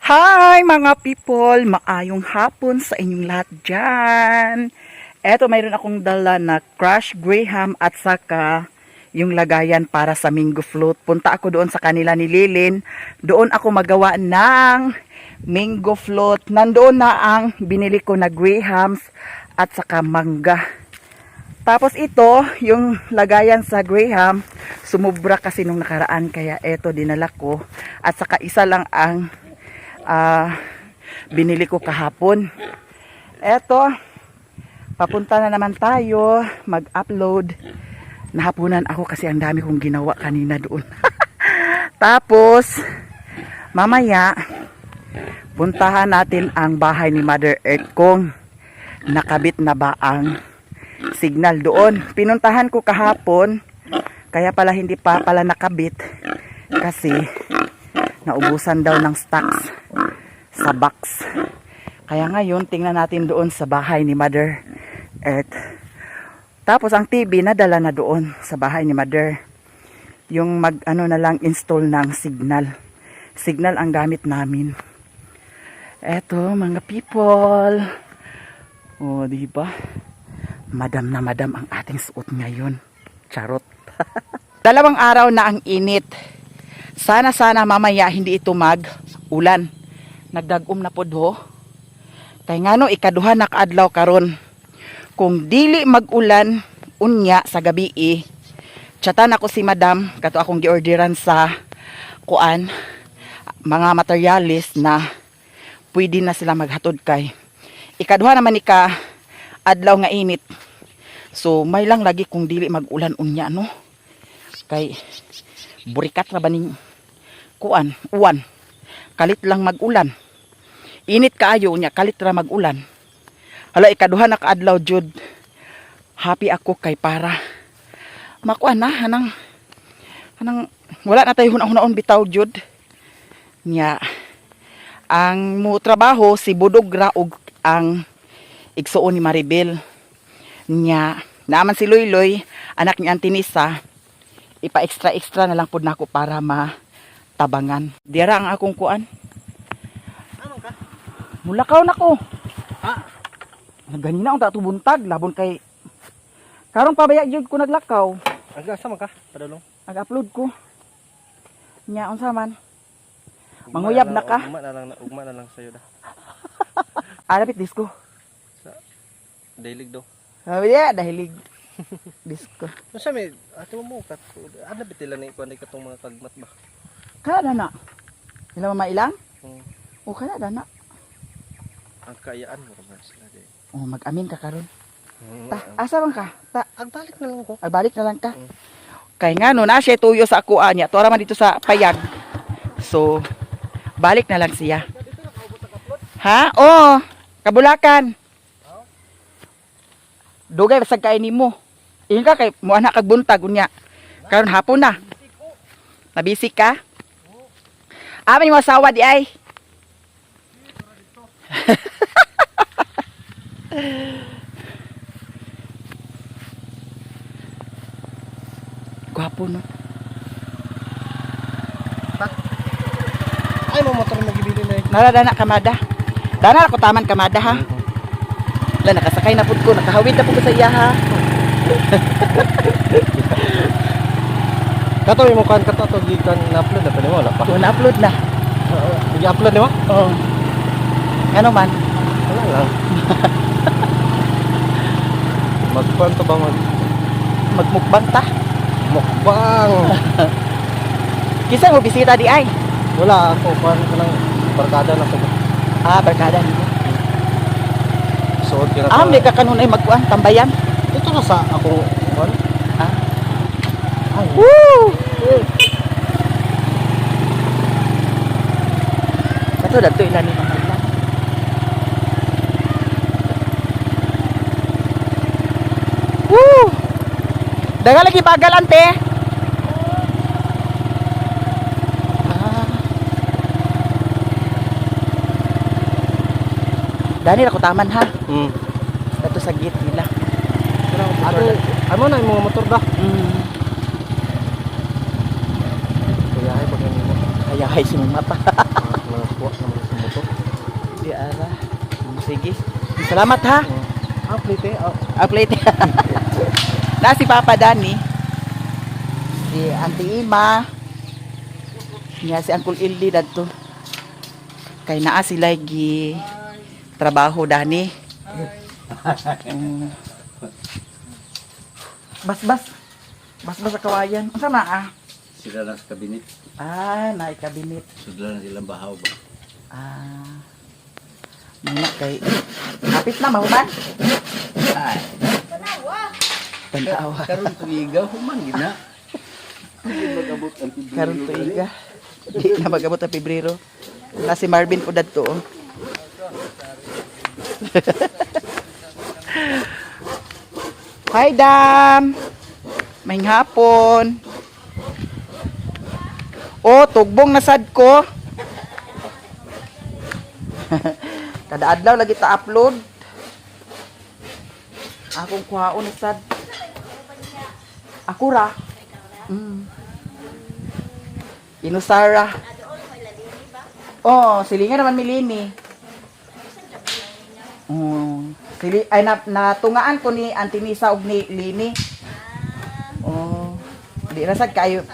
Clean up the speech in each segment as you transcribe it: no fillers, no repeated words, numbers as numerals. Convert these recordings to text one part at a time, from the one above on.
Hi, mga people! Maayong hapon sa inyong lahat dyan. Eto, mayroon akong dala na Crush Graham at saka yung lagayan para sa mango float. Punta ako doon sa kanila ni Lilin. Doon ako magawa ng mango float. Nandoon na ang binili ko na Grahams at saka mangga. Tapos ito, yung lagayan sa Graham, sumubra kasi nung nakaraan kaya eto dinala ko. At saka isa lang ang binili ko kahapon. Eto, papunta na naman tayo mag-upload. Nahapunan ako kasi ang dami kong ginawa kanina doon. Tapos, mamaya, puntahan natin ang bahay ni Mother Earth kung nakabit na ba ang signal doon. Pinuntahan ko kahapon, kaya pala hindi pa pala nakabit kasi naubusan daw ng stocks sa box. Kaya ngayon, tingnan natin doon sa bahay ni Mother Earth. Tapos ang TV nadala na doon sa bahay ni Mother. Yung mag ano na lang install ng signal. Signal ang gamit namin. Eto, mga people. Oh, di ba? Madam na madam ang ating suot ngayon. Charot. 2 araw na ang init. Sana sana mamaya hindi ito mag-ulan. Nagdag-um na pod ho. Kay ngano ikaduha na kaadlaw karon. Kung dili mag-ulan unya sa gabi eh, chatan ako si madam kato akong giorderan sa kuan mga materialis na pwede na sila maghatod kay ikaduha naman ni ka adlaw nga init. So may lang lagi kung dili mag-ulan unya, no, kay burikat ra ba ning kuan uwan, kalit lang mag-ulan, init kaayo unya kalit ra mag-ulan. Hala, ikaduha na kaadlaw jud. Happy ako kay para makuan na hanang hanang wala na tayo hunahunahon bitaw jud nya. Ang mo trabaho si Budog ra ug ang igsuon ni Maribel nya. Naaman si Loyloy, anak ni Auntie Nisa. Ipa extra extra na lang pud nako para matabangan. Dira ang akong kuan. Ano ka? Mulakaw na ko. Ah. Ganina ang tato buntag labon kay karon pabaya jud ko naglakaw. Ang asa man ka? Padulong. Nag-upload ko. Nya unsa man? Manguyab na ka? Ugma na lang, ugma na lang sa'yo da. Alapit disco. Dailig do. Sabi niya, dahilig. Disco. Unsa may ato mo kat ana bitila ni kuan katong mga kagmat ba? Kada na. Ila mama ilang? O kada na. Ang kaayaan mo raman sila di. O mag-amin ka karon. Ta, asa man ka? Ta, Agbalik na lang ko. ay, balik na lang ka. Kay nga no na siya tuyo sa akuan niya. Tuwa man dito sa payag. So, balik na lang siya. Ha? Oo. Kabulakan. Dugay basag kay nimo. Ingon ka kay mo anak kag buntag unya. Karon hapon na. Nabisi ka? Amin yung asawa di ay. Gwapo, no? Ay mo motor mo gibili na. Nara dana kamada. Dana ako taman kamada ha. La nakasakay na pud ko, nakahawid na pud ko sa iya ha. Kato imo kan kato to gikan na-upload na pa nimo wala pa. So, na-upload na. Gi-upload nimo? Oo. Ano man? Wala lang. Magkuan to ba mag Magmukbang ta. mukbang? Kisa mo bisita di ay. Wala ako kuan ko lang barkada na ko. Ah, barkada nimo. Suot ka na. Ah, may kakanunay magkuan tambayan. Ito na sa akong kuan. Ah. Ay. Woo! Kato dadto ila ni mga ila. Woo! Daga lagi bagal ante. Ah. Dani ra ko taman ha. Dato sa gate nila. Ato, ano na yung mga motor ba? Kuyahay pag nimo. Kaya hay si mama pa. Mga kuha naman. Sige. Salamat ha. Ah, plate eh. Oh. Ah, plate. Na si Papa Danny. Si Auntie Ima. Nya si Uncle Ildi dadto. Kay naa sila gi trabaho dani. Basbas. Basbas sa kawayan. Unsa man ah? Sila lang sa kabinet. Ah, naay kabinet. Sudlan na silang bahaw ba? Ah. Muna kay hapit na mahuman. Ay, Tanawa. karon tuiga human gina. Hindi mag-abot ang Pebrero. Karon tuiga. Di na mag-abot ang Pebrero. Na si Marvin po dadto. Oh. Hi Dam. May hapon. Oh, tugbong nasad ko. Kada adlaw lagi ta upload. Akong kuhaon sad. Ako ra. Inusara. Oh, silingan naman milini. Oh, sili ay na, natungaan ko ni Auntie Nisa og ni Lini. Oh, di ra sad kaayo.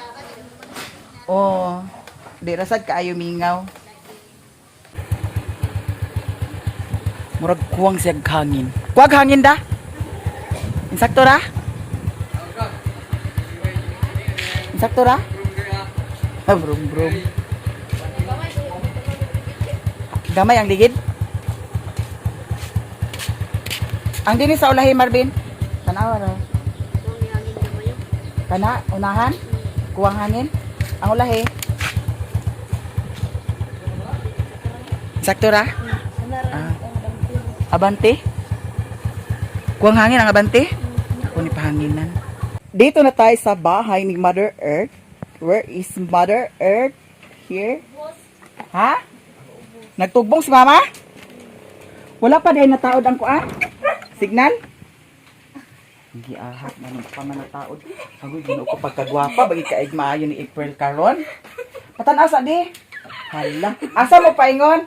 Oh, di ra sad kaayo mingaw. Murag kuwang siya hangin. Kuwag hangin da? Insakto ra? Insakto ra? Ah, brum brum. Gamay ang ligid. Ang dini sa ulahi Marvin. Tanawa ra. Kana unahan. Kuwang hangin. Ang ulahi. Sakto ra? Ah. Abante. Kuwang hangin ang abante. Ako ni pahanginan. Dito na tayo sa bahay ni Mother Earth. Where is Mother Earth? Here? Ha? Nagtugbong si Mama? Wala pa dahil nataod ang kuan? Signal? Hindi ahak na nung pa man nataod. Agoy, ginoo ko pagkagwapa. Bagi kaig maayo ni April karon. Patan asa di? Hala. Asa mo paingon?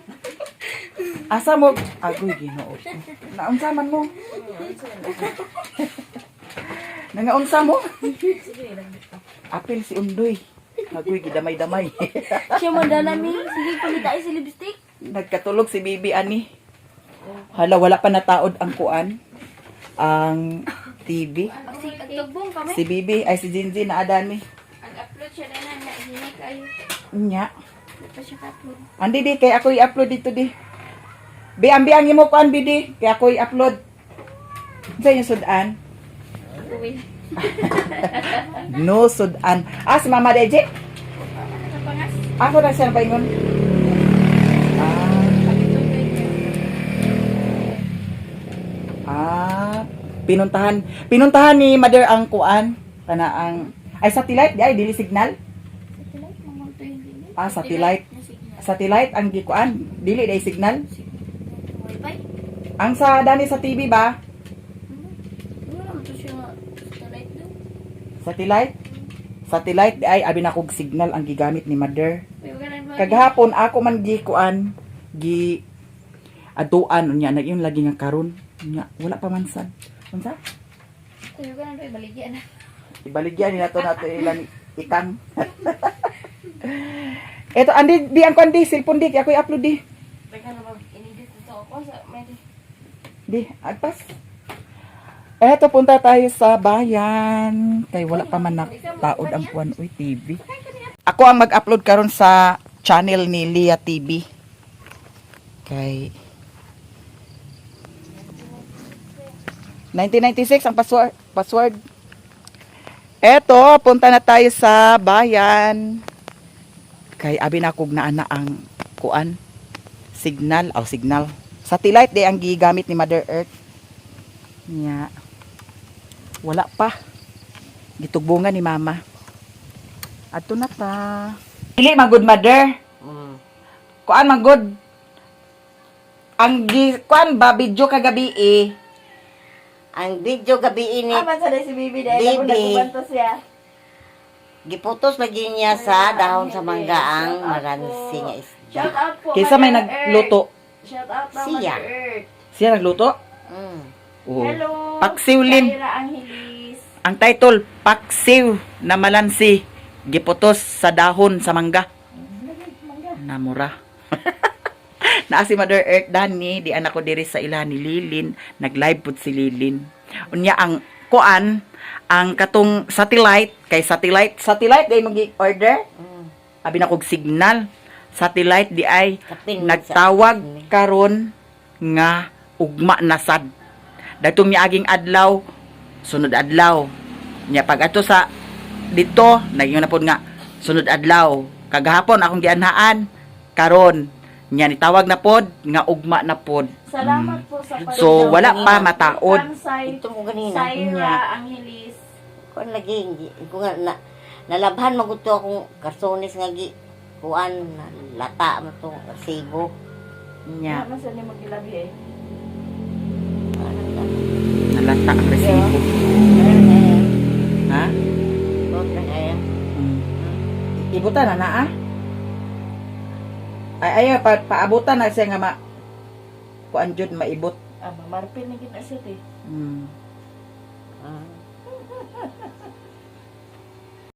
Asa mo? Agoy, ginoo ko. Naunsa man mo? Nangaunsa mo? Apil si Undoy. Agoy, gidamay-damay. Siya man mi. Sige, pangita si lipstick. Nagkatulog si Bibi ani. Hala, wala pa nataod ang kuan. Ang TV. Sige, agtugbong kami. Si Bibi, ay si Jinjin na adani. Ag-upload siya na na hini kayo. Nya. Di pa siya ka-upload. Andi di, kay ako i-upload dito di. Bi, ambi ang imo kuan bi di, kay ako i-upload. Unsa yung sudan? Uwi. No sudan. Ah, si Mama Deje. Kapangas. Ako na siya paingon. Ah, ah, pinuntahan. Pinuntahan ni Mother ang kuan kana ang ay satellite di ay dili signal. Satellite, mga ito yung dili. Ah, satellite. Na signal. Satellite ang gikuan, dili day signal. Wi-Fi? Ang sa dani sa TV ba? Ano naman to siya nga satellite daw? Satellite? Satellite di ay abi na kog signal ang gigamit ni Mother. Uy, wag ka na ba- Kagahapon ako man gi kuan gi aduan unya nag-iyon lagi nga karon unya wala pa man sad. Unsa? Uy, wag ka na ba, ibaligya na. Ibaligyan nila to nato ilan ikang. Eto andi di ang kuan di cellphone di kay ako i-upload di. Teka na ba, inedit ito ako sa may Di agpas. Eto punta tayo sa bayan kay wala pa man nataod ang kuan uy TV. Ako ang mag-upload karon sa channel ni Lia TV. Kay 1996 ang password. Password. Eto, punta na tayo sa bayan. Kay abi na kog naa na ang kuan signal aw signal. Satellite di ang gigamit ni Mother Earth. Nya. Wala pa. Gitugbungan ni Mama. Adto na ta. Dili man good mother. Kuan man good. Ang gi kuan ba video kagabi eh. Ang video gabi ini, Ah, man si Bibi dahil ako Bibi. nagubanto siya. Giputos lagi niya sa dahon sa mangga ang maransi nga isda. Shout out po. Kaysa may Mother nagluto. Shout out na Siya. Mother Earth. Siya nagluto? Oo. Hello. Paksiwlin. Kyra Angelis. Ang title, Paksiw na Malansi, giputos sa dahon sa mangga. Namura. Naa si Mother Earth dani, di anak ko diri sa ila ni Lilin, nag-live pud si Lilin. Unya ang kuan, ang katong satellite, kay satellite, satellite day mong order. Abi na kog signal. Satellite di ay Kapin nagtawag karon nga ugma na sad. Datong miaging adlaw, sunod adlaw. Nya pag ato sa dito, naging na pod nga sunod adlaw. Kagahapon akong gianhaan karon. Nya nitawag na pod nga ugma na pod. Salamat po sa So wala pa mataod. Ito mo ganina. Syra Angelis. Kuan lagi ko nga na, nalabhan maguto akong karsones nga gi kuan na lata mo tong resibo. Nya Wala man sa ni magilabi eh. nalata ang resibo. Ha? Ibutan na na ah. Ay ay pa, paabutan na siya nga ma kuan jud maibot. Ah, mamarpil na gid na siya eh.